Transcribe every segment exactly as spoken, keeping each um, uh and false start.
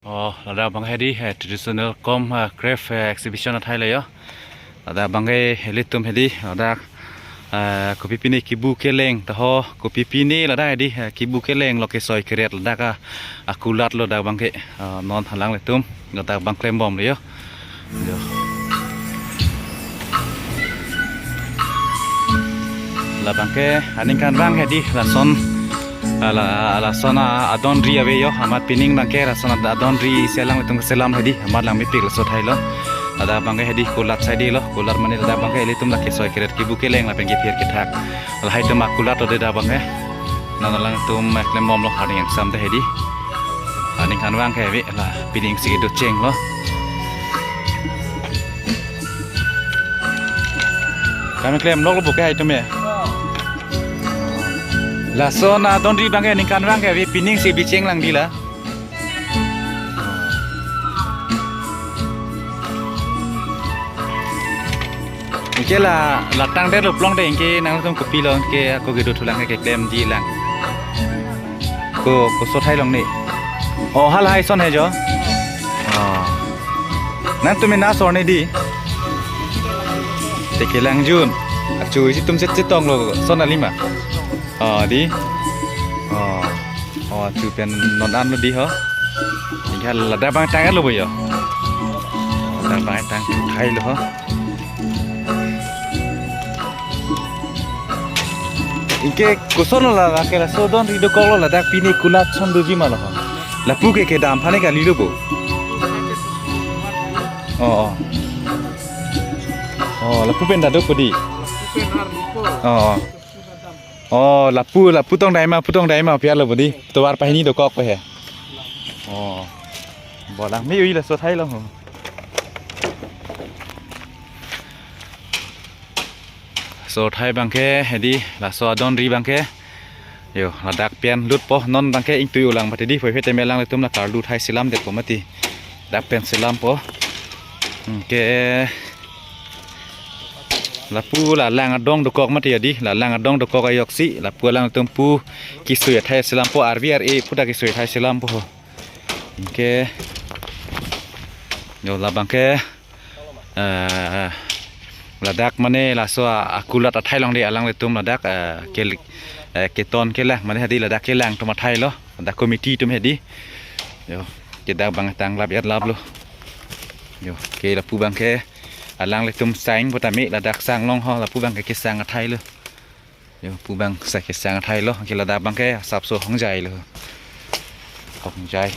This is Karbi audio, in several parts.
Oh, ladak abang hedi, eh, traditional kom, eh, craft, eh, exhibition athai lo yo. Ladak abang ke ilitum hedi, ladak, eh, kopi pine kibu keleng, taho, kopi pine ladak hedi, eh, kibu keleng lo kesoi keret ladak a, akulat lo dak abang ke, eh, non halanglitum, ladak abang klembom lo yo. Yo. Labang ke aningkanvang hedi lason, ala, lason a adon ri ave yo, amat pining abang ke lason ad-, adon ri selang itum selam hedi, amat langmepik laso athai lo. Ladak abang ke hedi kulat saide lo, kulat mane ladak abang ke ilitum la kesoi keret kibu keleng lapen kepher kethak. Lahai atum akulat ode dak abang ke. Non alangtum klembom lo, harding yang sam te hedi. Aningkanvang ke ave la pining si kedo cheng lo. Kami klem nok lo buke hai atum ya. Lason adon ri abang ke aningkanvang ke ave pining si bicheng lang di la. Anke la, la tangdet lo plong de anke nangtum kopilo anke ako kedo thulang ke klemji lang. Ko, koso athai long ni. Oh, halahai ason he jo. Oh. Nangtum ena asor ni di. Te kelangjun. Achu isi atum chet chetong lo ason alima. Oh, di. Oh. Oh, achu pen non an lo di ho. Anke ladak abang tang lo bo yo. Ladak abang tang hai lo ho. Anke koson lo la, la ke laso adon ri dokok lo ladak pine kulat ason doji ma lo ho. Lapu ke kedam aphan ke kali lo bo. Oh, oh. Oh, lapu pen ta do po di. Oh, oh. Oh, lapu, lapu tong dai ma, pu tong dai ma, pi alo bo di. Tovar pahini dokok pe he. Oh. Bo lang mi ui laso athai long ho. Laso athai abang ke, hedi, laso adon ri abang ke. Yo, ladak pen lut po, non abang ke ingtui ulang mati di, poi pete melang itum la karlu athai selam det po mati. Dak pen selam po. Anke lapu la lang adong dokok mati ya di, la lang adong dokok ajoksi, lapu alangtum pu kesoi athai selam po, R V R A pu ta kesoi athai selam po. Anke yo labang ke, eh, ladak mane laso a, akulat athai long di alanglitum ladak, eh, ke, eh, keton kelang mane hedi ladak kelang atum athai lo, ladak committee atum hedi. Yo, ke dak abang tang lap yat lap lo. Yo, ke lapu abang ke alanglitum sang pu tame ladak sang long ho, lapu abang ke kesang athai lo. Yo, pu abang sa kesang athai lo, ke ladak abang ke asapso hongjai lo. Hongjai.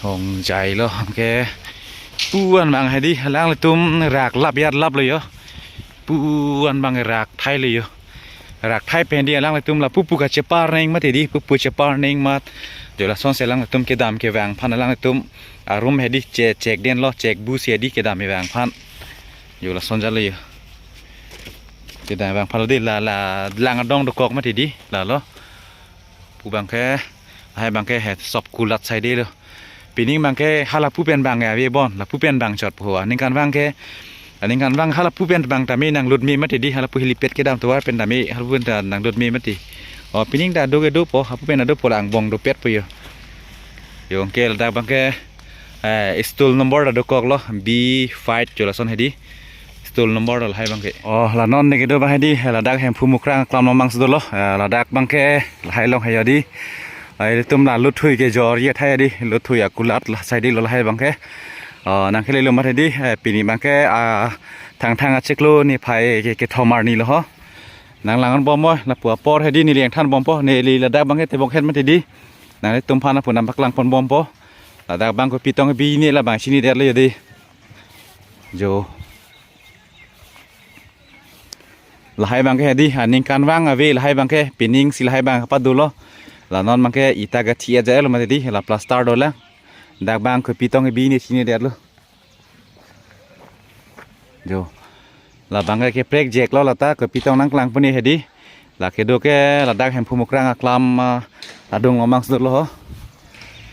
Hongjai lo, ke pu an abang hedi, alanglitum rak lap yat lap lo yo. Pu an abang rak athai lo yo. Rak athai pen di alanglitum lapu pu kachepar neng mati di, pu pu chepar neng mat. Jo lasonsi alanglitum kedam kevang aphan alanglitum arum hedi che-, chek den lo, chek bu si hedi kedam kevang aphan. Jo lason jalo yo. Kedam kevang aphan lo di la, la lang adong dokok mati di, la lo. Pu abang ke, lahai abang ke he sop kulat saide lo. Pining abang ke halapu pen abang ya ave bon, lapu pen abang chot po. Aningkanvang ke, aningkanvang halapu pen abang tame nanglut me mati di, halapu helipad kedam tovar pen tame, halapu pen ta nanglut me mati. Oh, pining ta do ke do po, hapu pen ta do po la angbong dopet po yo. Yo, anke ladak abang ke, eh, stall number ta dokok lo, B five jo lason hedi. Stall number ta lahai abang ke. Oh, la non ne kedo abang hedi, ladak Hemphu Mukrang aklam long abang si dolo. Eh, ladak abang ke lahai long hai yo di. Lahai ilitum la luthui kejor ye athai di, luthui akulat la saide lo lahai abang ke. Oh, nangkele lo mati di, eh, pini abang ke, ah, Thangthang achiklo niphai ke, kethom arni lo ho. Nanglang-an bom mo, lapu apor hedi neli nangthan bom po, neli ladak abang ke tebok het mati di. Nanglitum aphan lapu nangpaklang pon bom po. Ladak abang kopi tong bini labang chini det lo yo di. Jo. Lahai abang ke hedi, aningkanvang ave lahai abang ke, pining si lahai abang kepadulo. La non abang ke ita gathi aja lo mati di, la plaster dolang. Dak abang kopi tong bini chini det lo. Jo. Labang ke keprek jek lo lata kopi tong nangklang puni hedi. La kedo ke ladak Hemphu Mukrang aklam, ah, adung long abang si dolo ho.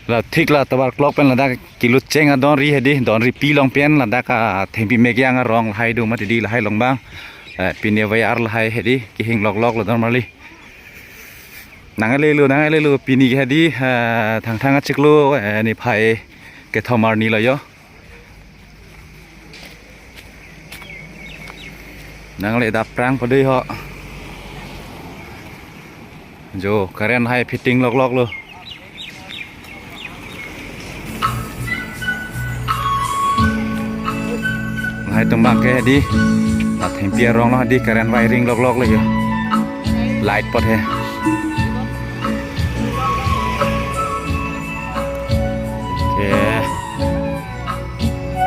La thik la tovar clock pen ladak kelut cheng adon ri hedi, don ri pi long pen ladak, ah, Thengpi Megiang arong lahai do mati di lahai long abang. Eh, pine wayar lahai hedi, kehing lok lok lo don marli. Nanglelo, nanglelo, pini ke hedi, eh, Thangthang achiklo, eh, niphai kethom arni lo jo. Nangle dap prang padoi ho. Jo, current hai fitting lokloklo. Lahai atum abangke hedi. Athengpi arong lo hedi current wiring lokloklo jo. Light apot he. Oke.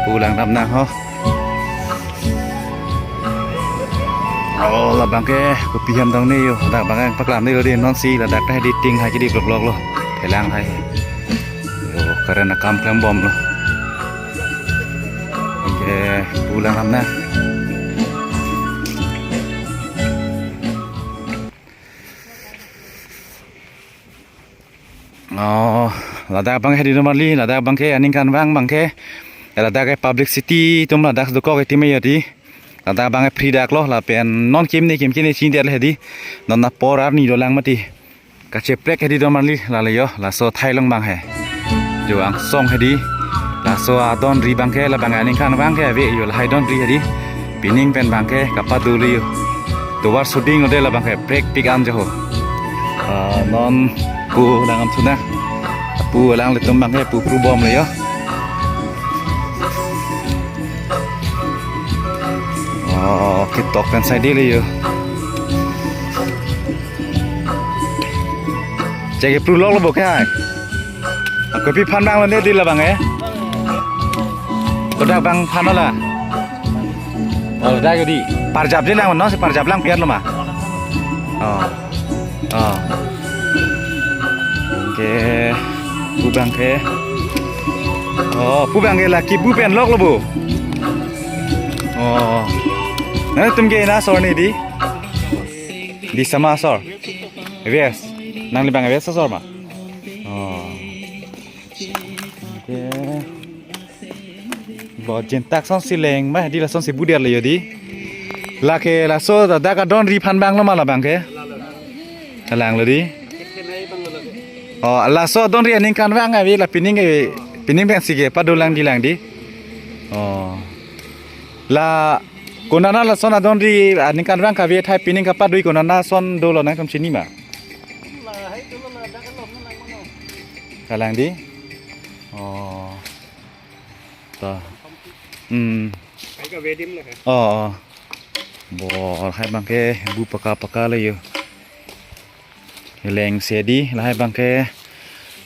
Pu langdam nang ho. Oh, labangke kopi hem dong ne jo. Labangke paklam ne lo di, non si ladak ta hedi ting hai kidi lokloklo. Thelang hai. Jo, current akam klembomlo. Oke, pu langdam nang. Oh, ladak abang hedi normally, ladak abangke aningkanvang abangke, ladak ke publicity atum ladak dokok iti me yati. Ladak abangke free dak lo, lapen non kim ne kim kine chini der hedi. Non apor arni dolang mati. Kacheprek hedi normally, lale jo, laso thailong abang he. Jo angsong hedi. Laso adonri abangke, labang aningkanvang ke ave jo, lahai donri hedi. Pining pen abangke kapado le jo. Tovar soding ode labangke prekpik an jo ho. Ah, non pu langdam thu nang. Pu alanglitum abangke pu pru bomle jo. Oh, ketok pen sai dele jo. Chek ke pru loklo bo ke hai. Ako pi phan abang lo ne di labang eh. Kodak abang phan lo la. Oh, dak di. Parjap je lang non si parjap lang pian lo ma. Oh. Oh. Oke. Pu abangke. Oh, pu abangke laki pu pen loklo bo. Oh. Nangtum ke na asor ne di. Di sama asor. West. Nangli abang West asor ma. Oh. Oke. Bo jintak son si leng ma di, lason si bu der le jo di. Lake laso ladak adonri aphan abang lo ma labangke. Langlo di. Oh, laso adonri aningkanvang ave la pining ke, pining pen si kepado lang di lang di. Oh. La konana lason adonri aningkanvang kave thai pining kapadoi konana son dolo nangtum chini ma. Kalang di. Oh. Ta. Hmm. Oh, oh. Bo lahai abangke bu paka paka le jo. Leng si di lahai abangke.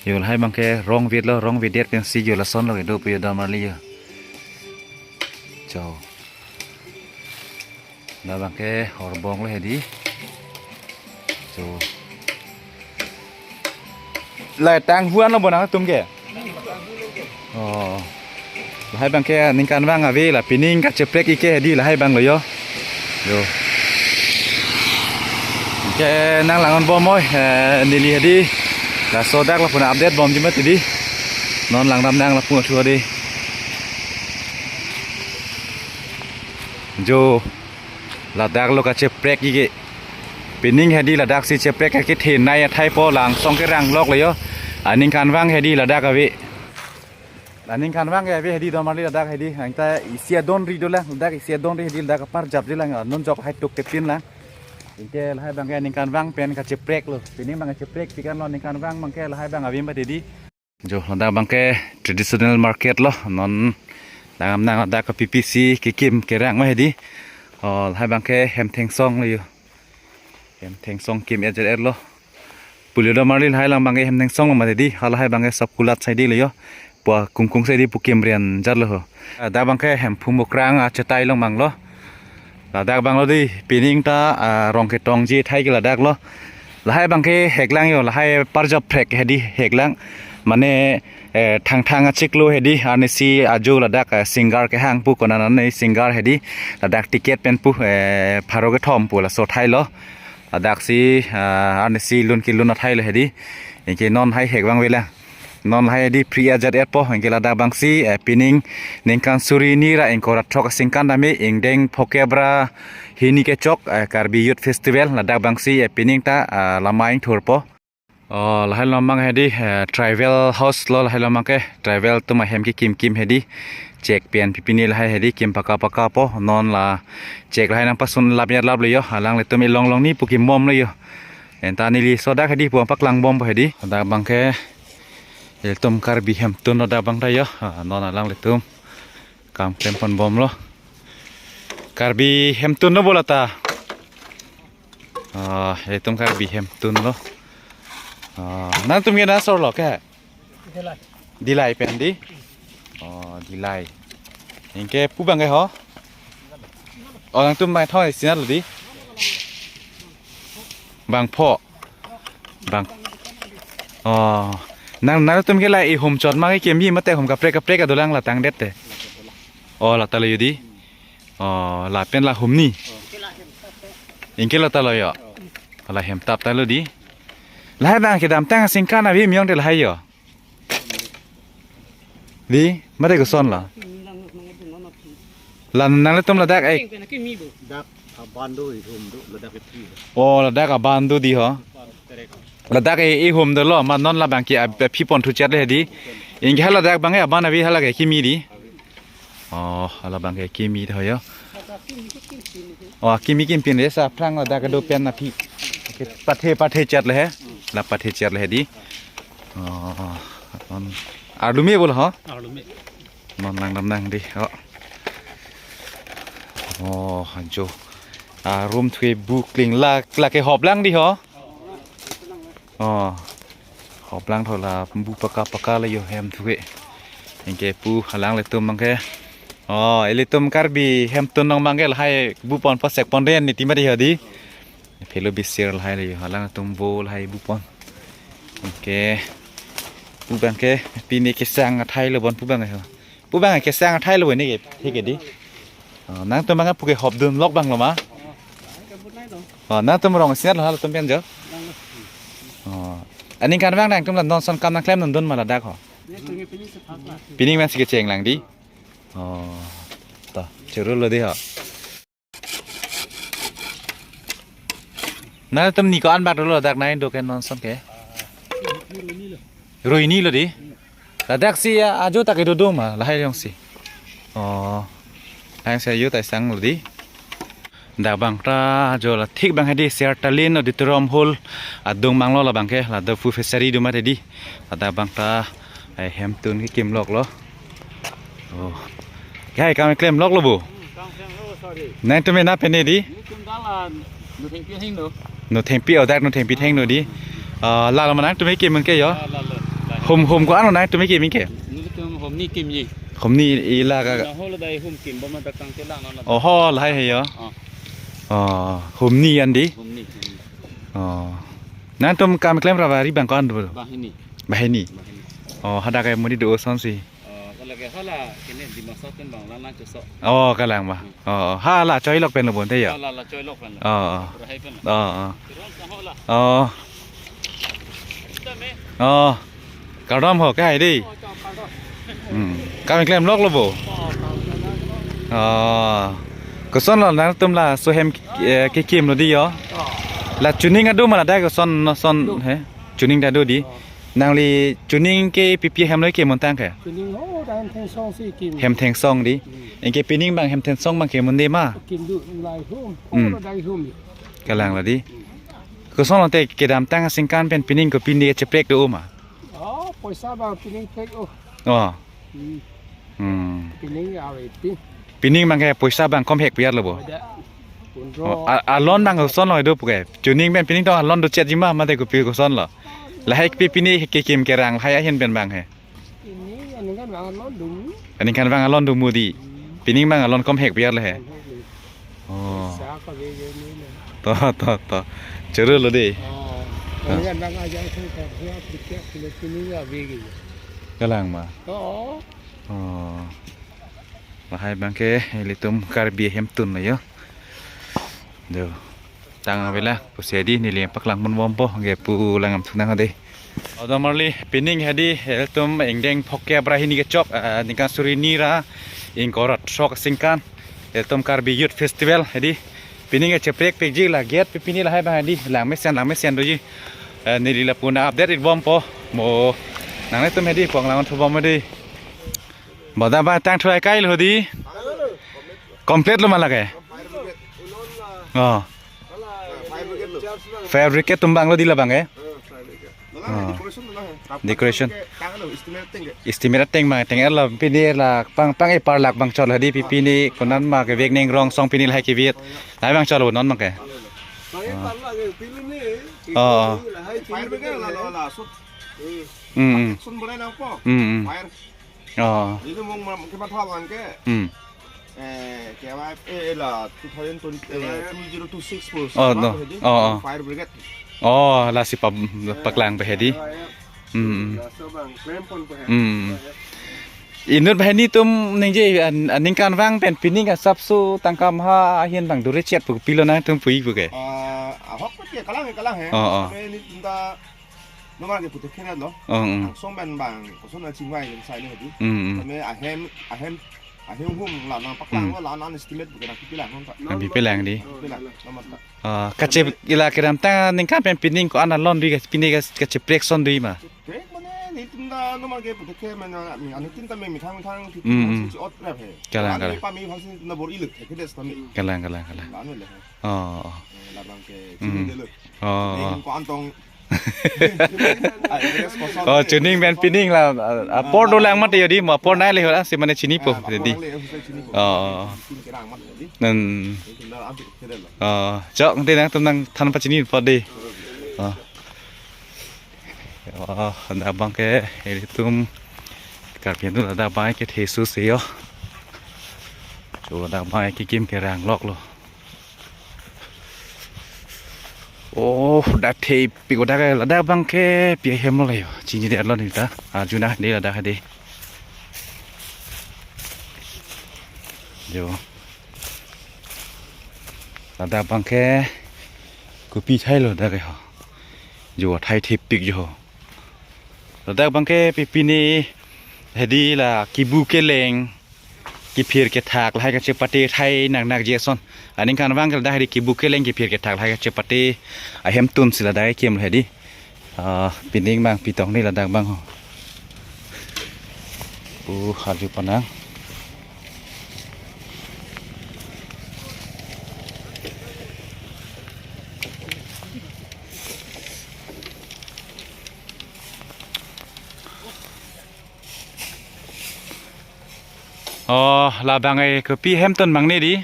Jo lahai abangke rong vet lo, rong vet det pen si jo lason lo kedo pu jo damar le jo. Cho. Labangke horbong lo hedi. Cho. Lahai tang huan lo bo nangtum ke. Oh. Lahai abangke aningkanvang ave la pining kacheprek ike hedi lahai abang lo jo. Jo. Ke nang langdun bom oi, eh, neli hedi. Laso dak lapu update bomji mati di. Non langdam nang lapu athu di. Jo. Ladak lo kacheprek ike. Pining hedi ladak si cheprek ke thenei athai po, langsong kerang loklo jo. Aningkanvang hedi ladak ave. Aningkanvang ke ave hedi damar le ladak hedi. Nangta isi adonri dolang, ladak isi adonri hedi ladak parjap je lang, non jok hai tuk kepin lang. Inte lahai abangke aningkanvang pen kacheprek lo. Pining abang kacheprek pikan lo, aningkanvang abangke lahai abang ave mati di. Jo, ladak abangke traditional market lo, non dangam nang ladak ke P P C kekim kerang ma hedi. Oh, lahai abangke hem thengsong lo jo. Hem thengsong kim et jat et lo. Pulio damar le lahai lang abangke hem thengsong lo mati di, halahai abangke sop kulat sai di lo jo. Pua kungkung sai di pu kim rian jat lo ho. Ladak abangke Hemphu Mukrang achetai along abang lo. Ladak abang lo di, pining ta, ah, rong ketongji athai ke ladak lo. Lahai abangke heklang jo, lahai parjap phrek hedi heklang. Mane, eh, Thangthang achiklo hedi, arnisi ajo ladak, eh, singer kehang pu konat an ne singer hedi. Ladak ticket pen pu, eh, pharo kethom pu laso athai lo. Ladak si, ah, arnisi lun kelun athai lo hedi. Anke non hai hek abang avelang. Non lahai di free ajat et po, anke ladak abang si, eh, pining ningkan suri hini ra ingkoi ra throk asingkan dame, ingdeng phokep ra hini kechok, eh, Karbi Youth Festival, ladak abang si, eh, pining ta, ah, lama ingthur po. Oh, lahai lomang hedi, eh, tribal house lo lahai lomang ke, tribal atum ahem kekim kim hedi. Chek pen pipini lahai hedi, kim paka paka po, non la chek lahai nangpasun lap ya lap lo yo, alanglitum ilong long ni pu kimbom lo yo. Enta neli sodak hedi pu paklang bompo hedi. Dak abang ke, ilitum Karbi hemtun lo dak abang ta yo, ah, non alanglitum kam klem pon bom lo. Karbi hemtun lo bo lata. Ah, ilitum Karbi hemtun lo. Ah, nangtum ke na asor lo ke? Dillai. Dillai pen di? Oh, Dillai. Anke pu abang ke ho? Oh, nangtum mai thoi sinat lo di? Bangpho. Bang. Oh. Nang, nangtum ke la ihum chot ma kekim ji mate hum kaprek kaprek adolang la tangdet te. Oh, lata lo yo di. Oh, lapen la humni. Anke lata lo yo. La hemtap ta lo di. Lahai abang kedamtang asingkan avi miong te lahai yo. Di, mate koson la. La nanglitum ladak ek. Dak aban do, ihum do, ladak iphi do. Oh, ladak aban do di ho. Ladak e ihum dolo, ma non labang ke ap-, aphi pon thuchet le di. Anke hala dak abang e aban avi hala ke kimi di. Oh, hala abang ke kimi tho yo. Oh, kimi kim pin dei, sa phrang ladak do pen aphi. Ke pathe pathe chet le he. La pathe chet le he di. Oh, non arlume bol ho. Arlume. Non langdam nang di ho. Oh, ajo. Ah, room thu ke bu kling lak lak ke hop lang di ho. Oh. Hop lang tho la bu paka paka le yo hem thu ke. Anke pu alanglitum abang ke. Oh, ilitum Karbi hemtun nong abang ke lahai bu pon pasek pon den ni tima di ho di. Phelo bisir lahai le yo, alanglitum bo lahai bu pon. Anke pu abang ke pini kesang athai lo bon pu abang ke ho. Pu abang kesang athai lo ni ke, thik ke di. Oh, nangtum abang pu ke hop dun lok abang lo ma? Oh, nangtum rong sinat lo halatum pen jo. Oh. Aningkan abang nangtum la non ason kam nangklem dun dun ma ladak ho. Pining man si kecheng lang di. Oh. To, churu lo di ho. Nangtum ni ko-an bak dolo dak nai do ke non ason ke? Rui ni lo di. Ladak si ya ajo ta kedo do ma lahai jongsi. Oh. Lahai si ajo ta sang lo di. Dak abang ta ajo la thik abang hedi Sertalin Auditorium Hall adung abang lo labang ke la do pu fishery do mate di. Dak abang ta ai hemtun kekim lok lo. Oh. Ke hai kam klem lok lo bo. Nangtum ena pen di? Nangtum dak la Nuthengpi heng do. Nuthengpi, oh, dak Nuthengpi theng do di. Ah, la lo ma nangtum kekim ke yo. La, la, la, la. Hum, hum ko-an lo nangtum kekim ke? Nangtum hum ni kimji. Hum ni ila ka. Na ho la dai hum kim bom ma dak tang ke la na na. Oh, ho lahai he yo. Oh. Oh, hum ni an di. Hum ni, hum ni. Oh. Nangtum kam klem ra bari abang ko-an do? Banghini. Banghini. Banghini. Oh, hadak ke mudi do ason si. Oh, kalau ke hala kene Dimasa pen abang lang lang chusok. Oh, kalang ma. Hmm. Oh, oh. Hala choi lok pen lo bon te ya. Hala la choi lok pen. Oh, oh. Pura hai pen. Oh, oh. Terus sang ho la. Oh. Kita me. Oh. Kardom ho ke hai di. Oh, chao kardom. Hmm. Kam klem lok lo bo. Oh, kardom. Oh. Koson lo nangtum la so hem, eh, kekim lo di yo. Oh. La chuning adu ma la dai koson no son he. Chuning ta do di. Oh. Nangli chuning ke pipi hem lo kekim montang ke? Chuning ho, dak hem thengsong si kim. Hem thengsong di. Hmm. Anke pining abang hem thengsong abang kekim un-e ma? Kim do, lai hum. Hmm. Oh, dai hum. Kalang la di. Hmm. Koson lo te kedamtang asingkan pen pining ko pini cheprek do ma? Oh, poisa abang pining prek oh. Oh. Hmm. Hmm. Pining ave pi. Pining abang ke poisa abang kom hek piar lo bo. Ada. Pundro. Oh, a-, alon abang koson lo do pu ke. Chuning pen pining to alon do chet ji ma mate kopi koson lo. Lahai pi pini kekim kerang hai ahin pen abang he. Pining aningkan abang alon do mu. Aningkan abang alon do mu di. Hmm. Pining abang alon kom hek piar le he. Kom hek le. Oh. Sa ka ve ve ni le. To, to, to. Churu lo di. Oh. Ah. Aningkan abang aja itu ka dia pikir kilo pining ya ve ge. Kalang ma. Oh. Oh. Lahai abang ke ilitum Karbi hemtun lo yo. Do. Tang avela pusi di neli paklang pon bompo ke pu langdam thu nang de. Odo marli pining hedi ilitum ingdeng phongkep ra hini kechok, ah, ningkan suri ni ra ingkoi ra throk asingkan ilitum Karbi Youth Festival hedi pining ke cheprek pekji la gate pi pini lahai abang hedi lang mesen lang mesen doji. Eh, neli lapu nang update-ik bompo. Mo nanglitum hedi panglang thubom hedi. Bo dak abang tang thu-ai kailo hedi. Complete lo ma lake? Oh. Fire brigade atum abang lo hedi labang ke? Oh. Decoration. Estimate ateng abang ateng, erla pini la pang pang-e parlak abang cholo hedi, pi pini konat ma kevek ning rong song pini lahai kevit. Lahai abang cholo non abang ke. Oh. Hmm, hmm. Hmm, hmm. Oh. Hmm. Eh, K Y F A la two thousand twenty, eh, two zero two six po. Oh, no. Oh, oh. Fire brigade. Oh, lasi pa, paklang pe hedi. Hmm, hmm. Hmm. Inut banghini atum ningje an, aningkanvang pen pining asapso tangka maha ahin abang dure chet pu pilo nangtum pu-ik pu ke. Ah, ahok pu ke kalang he, kalang he. Oh, oh. Kami ni tunda nomar ke putek kena lo. Oh, oh. Langsung ben bang, koson na chingvai le sai le hedi. Hmm, hmm. Kami ahem, ahem, ahem hum la nangpaklang lo, la nang estimate pu ke nangpi lang hon ta. Nangpi lang hedi. Pi lang, nomar ta. Ah, kache ila kedamtang aningkan pen pining ko-an alon dui ke, pining ke kacheprek ason dui ma? Kacheprek mane nelitum ta nomar ke putek ke mane ani tin ta me methang methang ti Hmm, hmm. Chi ot rep he. Kalang, kalang. Pami phansi na bor-i lek he, kedes pami. Kalang, kalang, kalang. La anu le he. Oh, oh. Eh, labang ke Hmm. Chini delo. Oh, oh. Ning ko-an tong. Ai, kedes koson. Oh, chuning pen pining la, ah, apor dolang mati hedi, mo apor nai le ho la, si mane chinipo Ah, hedi. Apor le, husai chinipo. Oh, oh, oh. Tin kerang mati hedi. Nan. Nelitum ta ambil kedelo. Oh, chok, nanti nangtum nangthan pachini po hedi. Oh. Oh, ladak abang ke, ilitum Karbi atum ladak abang ke thesu se yo. Cho ladak abang ke kim kerang lok lo. Oh, dak thepik dak ke, ladak abang ke pi ahem lo yo. Chini det lo neli ta. Arjuna hedi ladak hedi. Jo. Ladak abang ke kopi thai lo dak ke ho. Jo thai thepik jo ho. Ladak abang ke pi pini hedi la kibu keleng, kiphir kethak lahai kachepate thai nang nak je ason. Aningkanvang ke ladak hedi kibu keleng kiphir kethak lahai kachepate ahemtun si ladak ke kim lo hedi. Ah, pining abang pitong ni ladak abang ho. Uh, harju panang. Oh, labang ke kopi hemtun abang ni hedi.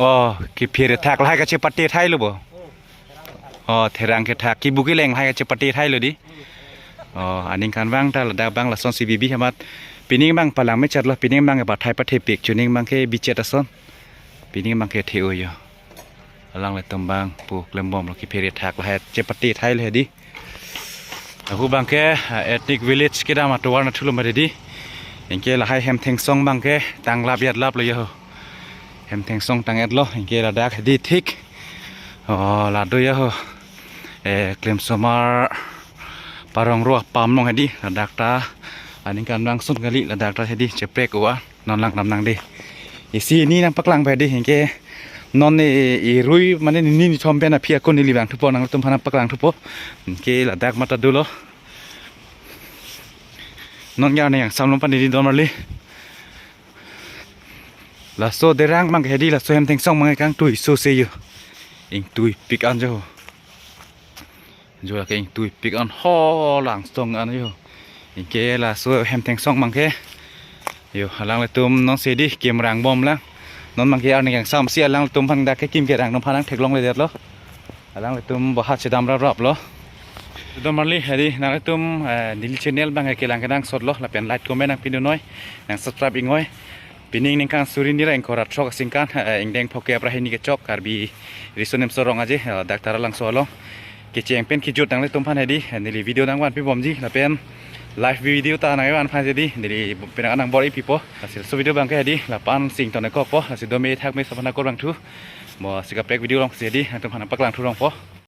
Oh, kiphir kethak lahai kachepate thai lo bo. Oh, therang kethak kibu keleng lahai kachepate thai lo hedi. Oh, aningkanvang ta ladak abang lason si bibi amat. Pining abang palang mechat lo, pining abang ke pathai pathepik, chuning abang ke bichet ason. Pining abang ke the-o yo. Alanglitum abang pu klembom lo, kiphir kethak lahai chepate thai lo hedi. Lapu abang ke, ah, ethnic village kedam atovar nathu lo mati hedi. Anke lahai hem thengsong abang ke tanglap yatlap lo yo. Hem thengsong tang-et lo, anke ladak hedi thik. Oh, la do yo. Eh, klemsomar parong ro apam along hedi, ladak ta. Aningkanvang ason kali, ladak ta hedi, cheprek o-an. Non lang dam nang hedi. Isi ni nangpaklang pe hedi, anke non ni irui mane ni ni thom pen aphi ako neli vang thupo, nangtum aphan nangpaklang thupo. Anke ladak mata dolo. Non ya ne yang samlom pan di don marli. Laso derang abang ke hedi, laso hem thengsong abang ke kangtui so se yo. Ingtuipik an jo. Jo la ke ingtuipik an ho, langsong an yo. Anke laso hem thengsong abang ke. Yo, alanglitum non si hedi kim rangbom lang. Non abang ke arni kangsam si alanglitum aphan dak ke kim kerang atum aphan nangtheklongle det lo. Alanglitum bahat chedam raprap lo. Don marli hedi nanglitum, eh, neli channel abang ke kelang kenangsot lo, lapen like comment nangpidun noi, nang subscribe-ik noi. Pining ningkan suri ni ra ingkoi ra throk asingkan, eh, ingdeng phongkep ra hini kechok Karbi Riso Nimso Rong Aje, eh, Doctor Alangso along. Kecheng pen kejut nanglitum aphan hedi, eh, neli video nangvanpi bomji, lapen live video ta nangvanpi hedi, neli penang nangbor-ipi po. Lasi laso video abang ke hedi, lapu-an si ington-ik kokpo, lasi dome thakme sophan akur bang thu. Mo si kaprek video along si hedi, nangtum aphan nangpaklang thu rongpo.